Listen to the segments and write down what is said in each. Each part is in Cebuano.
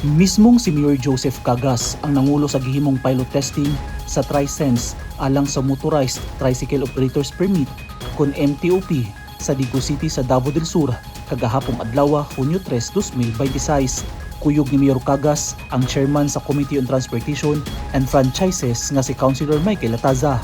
Mismong si Mayor Joseph Cagas ang nangulo sa gihimong pilot testing sa TriSense alang sa Motorized Tricycle Operators Permit kon MTOP sa Digos City sa Davao del Sur kagahapong adlaw, Hunyo 3, 2026. Kuyog ni Mayor Cagas ang chairman sa Committee on Transportation and Franchises nga si Councilor Michael Lataza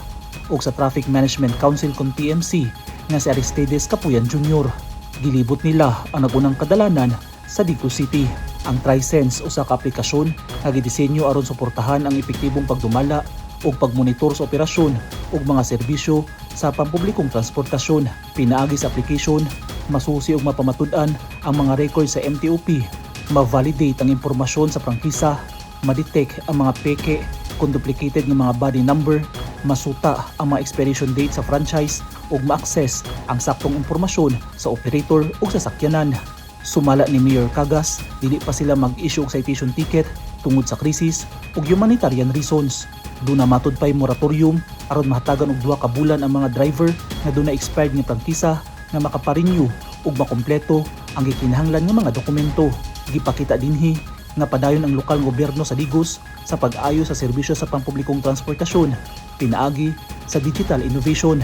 ug sa Traffic Management Council kon TMC nga si Aristides Capuyan Jr. Gilibot nila ang nagunang kadalanan sa Digos City. Ang TriSense, usa ka aplikasyon nga gidisenyo aron suportahan ang epektibong pagdumala ug pagmonitor sa operasyon ug mga serbisyo sa pampublikong transportasyon. Pinaagi sa application, masusi ug mapamatud-an ang mga record sa MTOP, ma-validate ang impormasyon sa prangkisa, ma-detect ang mga peke kung duplicated nga mga body number, masuta ang mga expiration date sa franchise ug ma-access ang saktong impormasyon sa operator ug sa sakyanan. Sumala ni Mayor Cagas, dili pa sila mag-issue og citation ticket tungod sa krisis ug humanitarian reasons. Duna matud pay moratorium aron mahatagan og 2 ka bulan ang mga driver nga duna expired nga prangkisa nga makaparenew ug makumpleto ang gikinahanglan nga mga dokumento. Gipakita dinhi nga padayon ang lokal nga gobyerno sa Digos sa pag-ayo sa serbisyo sa pampublikong transportasyon pinaagi sa digital innovation.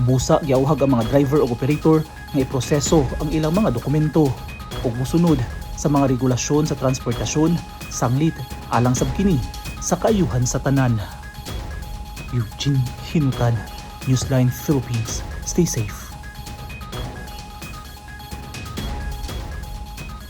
Busa giauhag ang mga driver ug operator nga iproseso ang ilang mga dokumento ug mosunod sa mga regulasyon sa transportasyon sanglit alang sab kini sa kaayuhan sa tanan. Eugene Hinutan, Newsline Philippines. Stay safe.